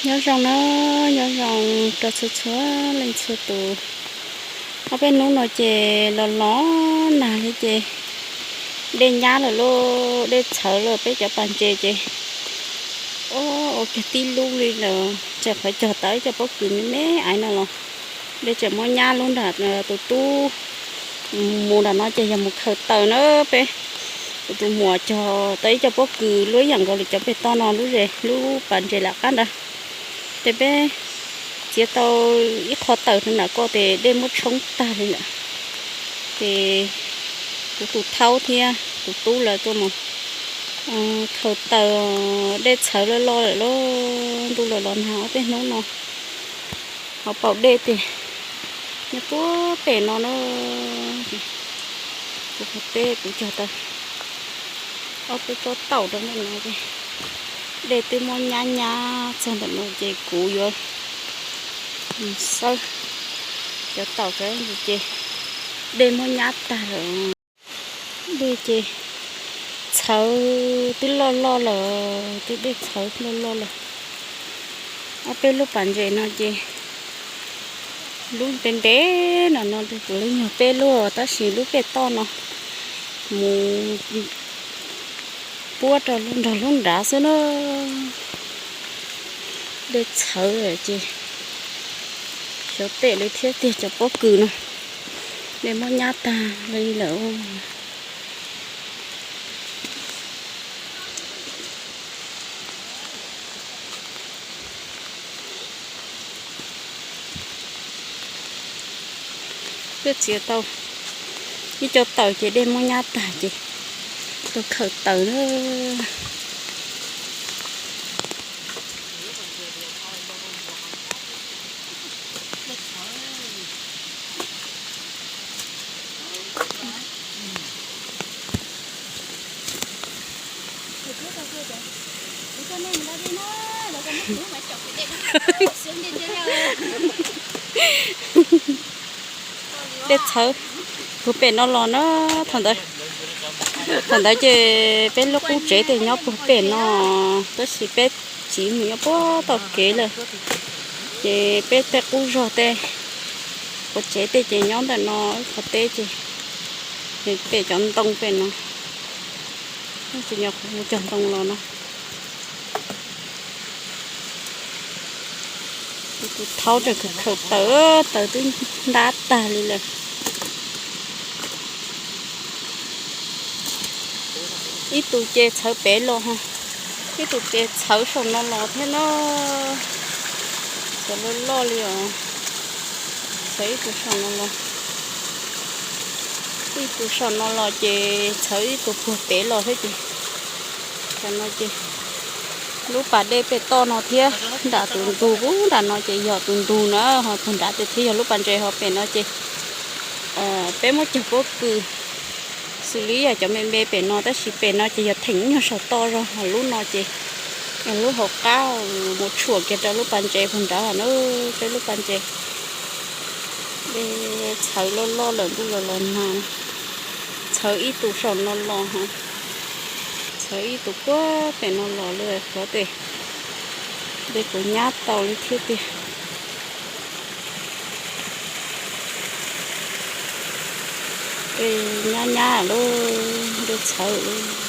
Nyob zoo na, nyob zoo rau txhua txhua leej txhua tus. Ob peb hnub no ces los los nag li ces dej nyab lawm lauj, dej txhawv lawm, peb cov pas ntses ces ua kiag tib lub li lawm, tseem qhov cog tau ib co pob kws me me aiv no los dej tseem muab nyab lub nram tus tub mus nram no ces yog mus khaws taws na. Peb tus muam cog tau ib co pob kws luaj ib yam nkaus li cov pem toj no lub zes lub pas ntses lam qab ntawd. Ces peb txiav tau ib qho taws rau nram ko ces dej muab tshoob tag li lawm. Ces kuv tus thaub thiab tus tub lawv tuaj mus khaws taws, dej txhawv loj loj lawm lauj, ntuj los los nag ob peb hnub no. Hauv paus dej ces nyob puag pem no na. Kuv pem kuv cog tau ob peb tsob taum rau ntawm no ces dej twb muab nyab nyab txog ntawm no ces kuv yuav xawb cov taum sawv ntawd ces dej muab nyab tag lawm. Dej ces txhawv twb loj loj lawm, twb dej txhawv loj loj lawm. Ob peb lub pas ntses no ces lub ntev ntev no no kuv lub nyuag peb lub, tab sis lub pem toj no mus puab rau nrog lub nrad xwb na. Dej txhawv ces xyov pem li thiab tiag, cov pob kws no dej muab nyab tag li lawm. Twb txiav tau ib co taws ces dej muab nyab tag ces tuaj khaws taws na. Dej txhawv puag pem no los na. Thaum ntawd ces peb lub qub tsev tej nyob puag pem no, tab sis peb tsiv mus nyob puag tom kev lawm. Ces peb tej qub zog tej, qub tsev tej ces nyob ntawm no, qhov teb ces pem cov ntoo pem no, ces nyob qhov cog ntoo los no. Tus thaub tseem khaws taws, taws twb ntab tag li lawm. Ib tus ces txhawv pem los, ib tus ces txhawv saum no los thiab na. Txhawv loj loj li os. Txhawv ib tus saum no los, ib tus saum no los ces txhawv ib tus puag pem los thiab ces, tam no ces lub pas dej pem toj no thiab nram tus ntug, nram no ces yog tus ntug na, ho puag nrad ces thiaj yog lub pas ntses, ho pem no ces peb muab cog pob kws xws li yam cov me me pem no, tab sis pem no ces yog theem nyuag saum toj zog, ho lub no ces lub hauv qab mus tshuam kiag rau lub pas ntses puag nrad na. Peb lub pas ntses dej txhawv loj loj lawm, ntuj los los nag. Txhawv ib tus saum no los, txhawv ib tus puag pem no los li, xyov tej dej puas nyab tau li thiab tiag. Dej nyab nyab lawm, dej txhawv lawm.